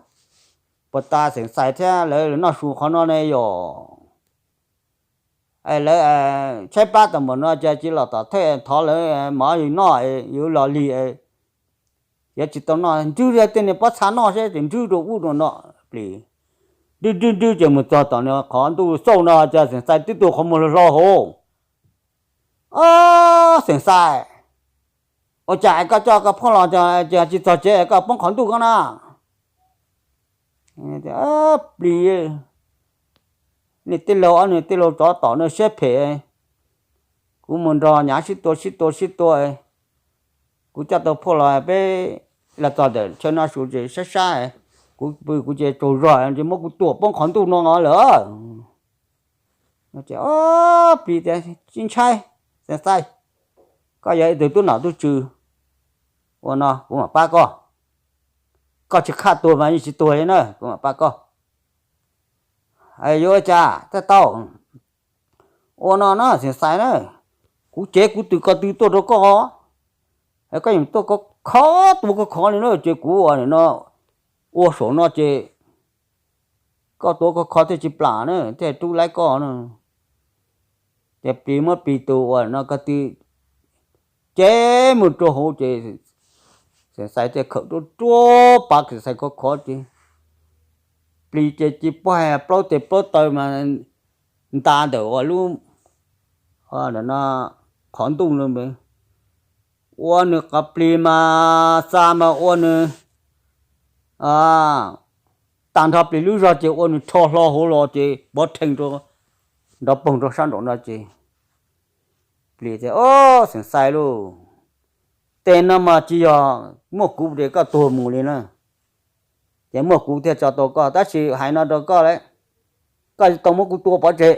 puas tas Xeem Xais thiab lawv noj su qhov no ne yom. Lawv tshaib plab tau npaum no ces tsis los tom thawj thov lawv mov yus noj, yus los lig, yuav tsis tau noj, nrwb tej niag pob txha noj seb ces nrwb rau ub rau no. Plig nrwb nrwb nrwb ces mus txog tom qhov ntuj xauj no ces Xeem Xais twb tu qhov muag hlo hlo hauv. Ob, Xeem Xais, ua cas es koj coj koj phauj los ces tsis txog tsev es koj poob qhov ntuj ko na? Plig, niag tij laug, ob niag tij laug tsov tom no siab phem, kuv mus nrog nyav sib tua sib tua sib tua, kuv coj tau phauj los peb los txog ntawm chaw no su ces sab sab, kuv pw kuv ces tsaug zog ces muab kuv tua poob qhov ntuj no lawm. Plis tias, Tsis ntshai, Xeem Xais, koj yog ib tug tub nom tub tswv, ua no kuv mam pab koj. Koj tsis qhaj tuag mas yeej tsis tuag li na, kuv mam pab koj. Yuav ua cas thiaj tau? Ua no na Xeem Xais na, kuv cev kuv tus ko tw tuaj rau koj, koj yeej tuaj kho, tua koj khov li na, ces kuv ua no, ua saum no ces koj tua koj khov thiaj tsis plam na, thiaj rub laib koj na. Ces plis muab plis tus ua no ko tw cev mus rau hauv ces Xeem Xais thiaj khawm ruaj ruaj pav Xeem Xais khov khov ces plis ces cia plaub tes plaub taw mas nta ntawm ua lub, no, qhov ntuj no, ua nws qhov plis mas xa mas ua nws tag nrho plis lub zog ces ua nws rho hlo hauv los ces pov rhees nrov poog rau sab nraum no ces plis tias, Au, Xeem Xais lauj, tej no mas tsis yog muaj kuv ces koj tuag mus li na, ces muaj kuv thiaj tso tau koj, tab sis hais no rau koj lawm, koj tsis tau muab kuv tua pov tseg.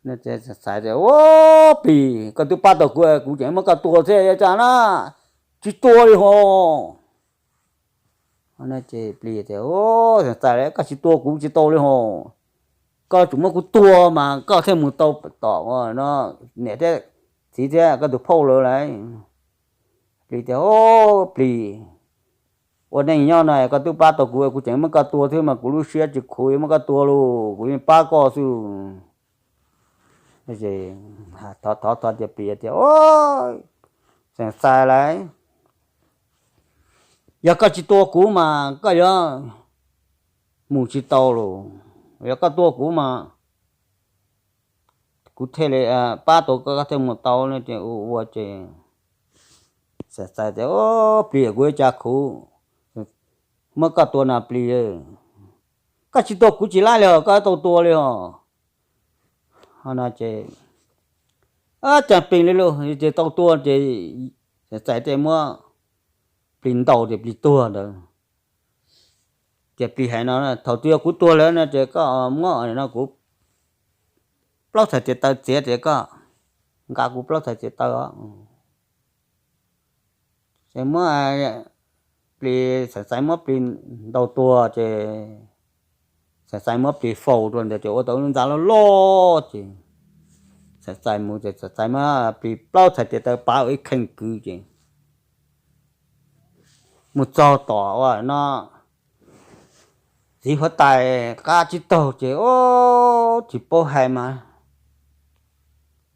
Xeem Xais tias, Au, plis, koj twb pab tau kuv, kuv tseem muab koj tua thiab, ua cas na, tsis tua li ho. Plis tias, Xeem Xais, koj tsis tua kuv tsis tau li ho, koj tseem muab kuv tua mas koj thiaj mus tau tom no niam thiab txiv thiab koj tus phauj lawv lauj. Plis tias, Au, plis, ua neej nyob no koj twb pab tau kuv, kuv tseem muab koj tua thiab mas kuv lub siab tsis khuv, muab koj tua lauj, kuv yeej pab koj xwb. Thov thov tias plis tias, Au, Xeem Xais lauj, yog koj tsis tua kuv mas koj yuav mus tsis tau lauj, yog koj tua kuv mas kuv thiaj li pab tau koj, koj thiaj mus tau no ces ua ua ces Xeem Xais tias, Au, plis, kuv yuav cas khuv, muab koj tua na plis, koj tsis tua kuv tsis laib li os, koj tau tua li os. Ces, Cas plis li lauj, ces tau tua ces Xeem Xais thiaj muab plis ntaus ces plis tuag ntawd. Ces plis hais no, Thaum twg yog kuv tuag lawm no ces koj muab no kuv plaub txhais tes taw txiav ces koj nqa kuv plaub txhais tes taw os. Ces muab plis, Xeem Xais muab plis ntaus tuag ces Xeem Xais muab plis faus rau ntawd ces ua tau lub ntxa loj loj ces Xeem Xais mus ces Xeem Xais muab plis plaub txhais tes taw pav ua ib kheej kwv ces mus txog tom ua no txiv huab tais qab tsib taug ces, Au, tsis paub hais mas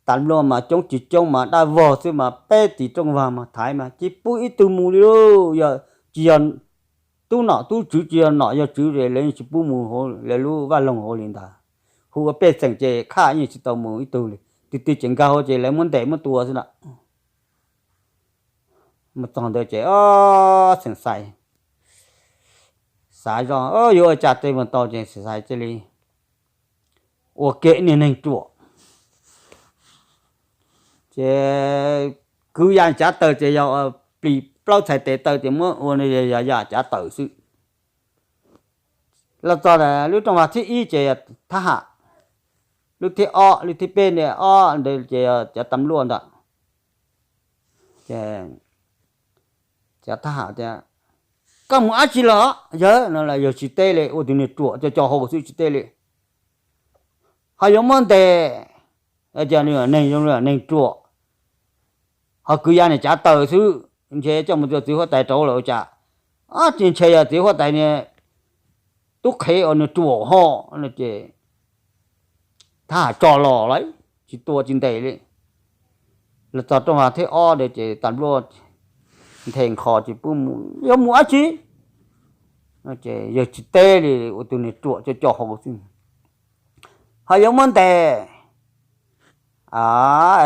tas luaj mas coob tsis coob mas dab vog xwb mas peb tis rooj vag mas thaiv mas tsis pub ib tug mus li lauj. Yog tsis yog tub nom tub tswv, tsis yog nom yog tswv lawv yeej tsis pub mus hauv lawv lub vaj loog hauv li ntag. Hu ua pej xeem ces khaj yeej tsis tau mus ib tug li, tus twg tseem nkag hauv ces lawv muab ntes muab tua xwb na. Mus txog ntawd ces Xeem Xais xav zoj yuav ua cas tej mus tau ces Xeem Xais cia li ua kiag niag neeg ruam. Ces kwv ya cav taws ces yog plis plaub txhais tes taw ces muab ua yog ya cav taws xwb. Los txog lub rooj vag thib ib ces yog thab ham, lub thib ob lub thib peb ntawd ob ntawd ces yog cov tam luaj ntawd. Ces cov thab ham tias, Koj mus dab tsi los? Yawg no los yawg tsis teb li, ua tus niag ruam co co hau xwb tsis teb li. Ho yuav muab ntes, neeg zoo neeg ruam, ho kwv ya niag cav taws xwb, ntshe coj mus rau txiv huab tais rauv lawm ua cas. Tsis ntshe yog txiv huab tais niag tub qhev uas niag ruam ho no ces thab ham tso los lawm, tsis tua tsis ntes li. Los txog rooj vag thib ob ntawd ces tam luaj nthe nkho tsis pub mus, yuav mus dab tsi? Ces yawg tsis teb li, ua tus niag ruam co co hau xwb. Ho yuav muab ntes,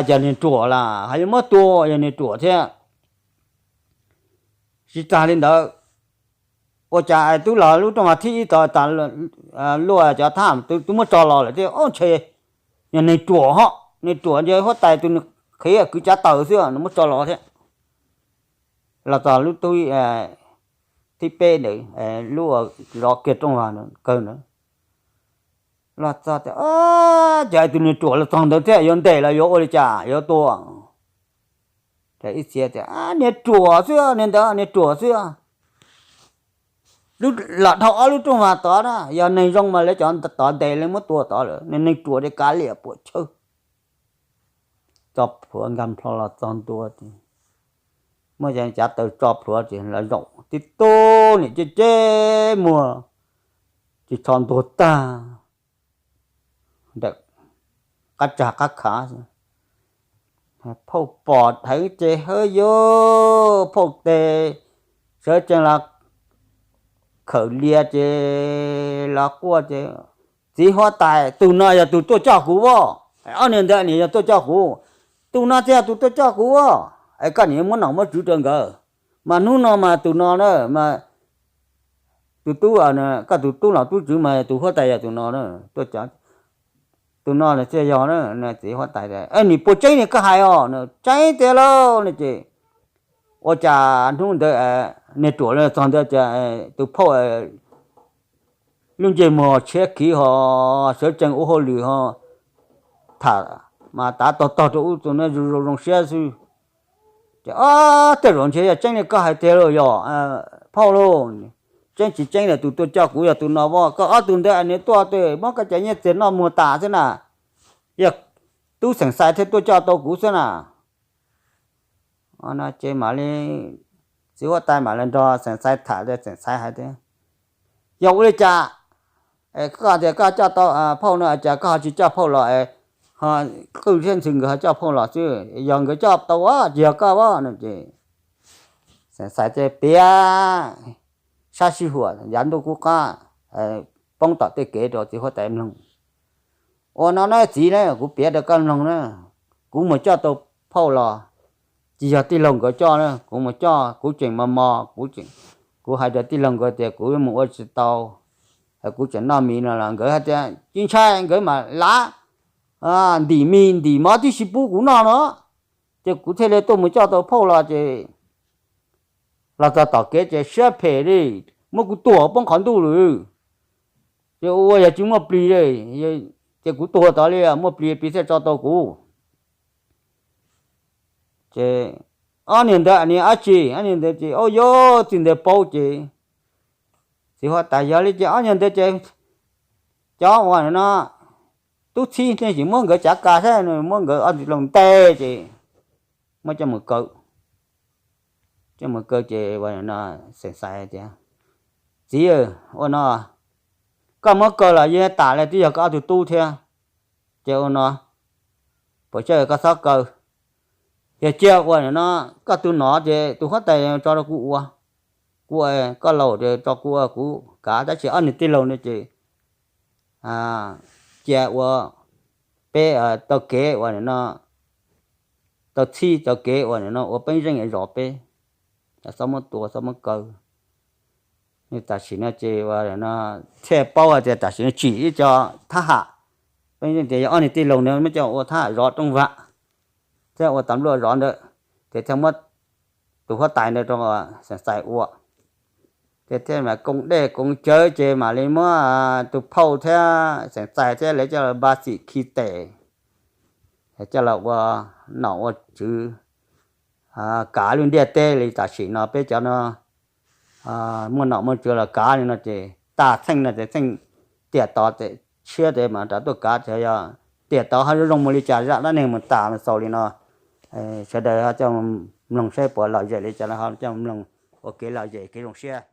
yog niag ruam las, ho yuav muab tua yog niag ruam thiab. Tsis tas li ntawd, ua cas twb los lub rooj vag thib ib tod tas luaj cov thab ham twb muab tso los lawm thiab, ntshe yog neeg ruam ho, neeg ruam ntshe huab tais tus niag qhev kwv cav taws xwb nws muab tso los thiab. los txog lub tub thib peb ntawd, lub zov kiag rooj vag kawg ntawd, los txog tias, Cas tus niag ruam los txog ntawd thiab, yuav ntes los yuav ua li cas, yuav tua? Ces ib txhia tias, Niag ruam xwb, niag ntawd niag ruam xwb. Lub los dhau ob lub rooj vag tod na, yog neeg zoo mas lawv cov tod ntes leej muab tua tod lawm, neeg ruam li kav liam puam chawj. Tso plhuav nkag nplho los txog ntua, muab cov cav taws tso plhuav ces los zaum tib tug niam ceb ceb muag, ces tsho ntuag tag ntawm qab tsag qab khav. Phauj pom dheev ces hawb yuj, phauj tes sawv tsees los khawm lias ces los quaj ces, Txiv huab tais, tus no yog tus tuaj coj kuv as, ob niag ntawd nim yog tuaj coj kuv, tus no thiaj yog tus tuaj coj kuv as, es koj nim muab nom muab tswv rau nkawd, mas hnub no mas tus no na, tus tub, koj tus tub nom tub tswv mas tus huab tais yog tus no, tus no thiaj yog txiv huab tais. Nim puas tseeb niag koj hais os? Tseeb tiag lauj. No ces ua cas hnub ntawd niag ruam los txog ntawd ces tus phauj lub ntsej muag tshiab khiv ho sawv tsees ua hauj lwm ho tham mas tav tog tog rau ub tus no zoo zoo siab xwb. Ces ob tej zaum ntshe yog tseeb li koj hais tiag lauj, yog phauj lauj, tseeb tsis tseeb tus tuaj coj kuv yog tus no as, koj ob tug ntawd nim tuaj tes muab koj cov nyiaj txiag noj muag tas xwb na, yog tub xeem xais thiaj tuaj coj tau kuv xwb na. No ces mam li txiv huab tais mam li nrog xeem xais tham, xeem xais hais tias, Yog ua li cas koj tias koj coj tau phauj no, cas koj ho tsis coj phauj los, ho qwj thiab ntxhw nkawd ho coj phauj los xwb, yog nkawd coj tau as tsis yog koj as? No ces xeem xais thiaj piav sab sij huam yav ntuj qub qab poob tom tej kev rau txiv huab tais mloog. Ua no na txiv na, kuv piav rau koj mloog na, kuv mus coj tau phauj los tsis yog tij laug nkawd coj na, kuv mus coj kuv tseem mos mos, kuv hais rau tij laug nkawd tias kuv mus ua tsis tau, kuv tseem noj mis no los nkawd hais tias tsis ntshai, nkawd mam lav ntim mis ntim mov tib si pub kuv noj no, ces kuv thiaj li tuaj mus coj tau phauj los ces los txog tom kev ces siab phem li, muab kuv tua poob qhov ntuj lawm. Ces ua yog tsis muaj plis li, ces kuv tuag tod li, muaj plis plis thiaj tso tau kuv. Ces ob niag ntawd nim dab tsi, ob niag ntawd ces, Au yog, txiv ntawd paub ces, txiv huab tais, Yog li ces ob niag ntawd ces cov uas no tub txib nej sim muab nkawd cav kas saib, muab nkawd ob tug laus ntes ces muab coj mus kaw. Coj mus kaw ces xeem xais tias, Txiv, ua no koj muab kaw los yeej tas li, twb yog koj ob tug tub thiab. Ces ua no, puas tsawg koj txhob kaw, yog cia ua no koj tus no ces tus huab tais tso rau kuv ua, kuv ua koj laus, tso kuv ua kuv kav, tab sis ob niag tij laug no ces cia ua peb tau kev ua no, tau txhij tau kev ua no ua peb zeej zov peb, txhob muab tua txhob muab kaw. Tam sim no ces ua no thiaj paub hais tias tam sim no tsim ib co thab ham, peb zeej tias yog ob niag tij laug no muab coj ua thab ham zov rooj vag, thiab ua tas npluaj zov ntawd, ces thiaj muab tus huab tais ntawd rau xeem xais ua. Ces thiaj mam koom dej koom cawv ces mam li muab tus phauj thiab xeem xais thiab lawv coj los npaj xim khi tes, coj los ua nom ua tswv kav lub ntiaj teb li tam sim no peb cov no muaj nom muaj tswv los kav li no ces tag txheej no ces txheej tiam tod tshiab tes mam rov tuaj kav, ces yog tiam tod ho zoo mus li cas zaj dab neeg mus tas mus xaus li no. Sawv daws coj mloog saib puas lom zem li cas, ho coj mloog ua kev lom zem kev zoo siab.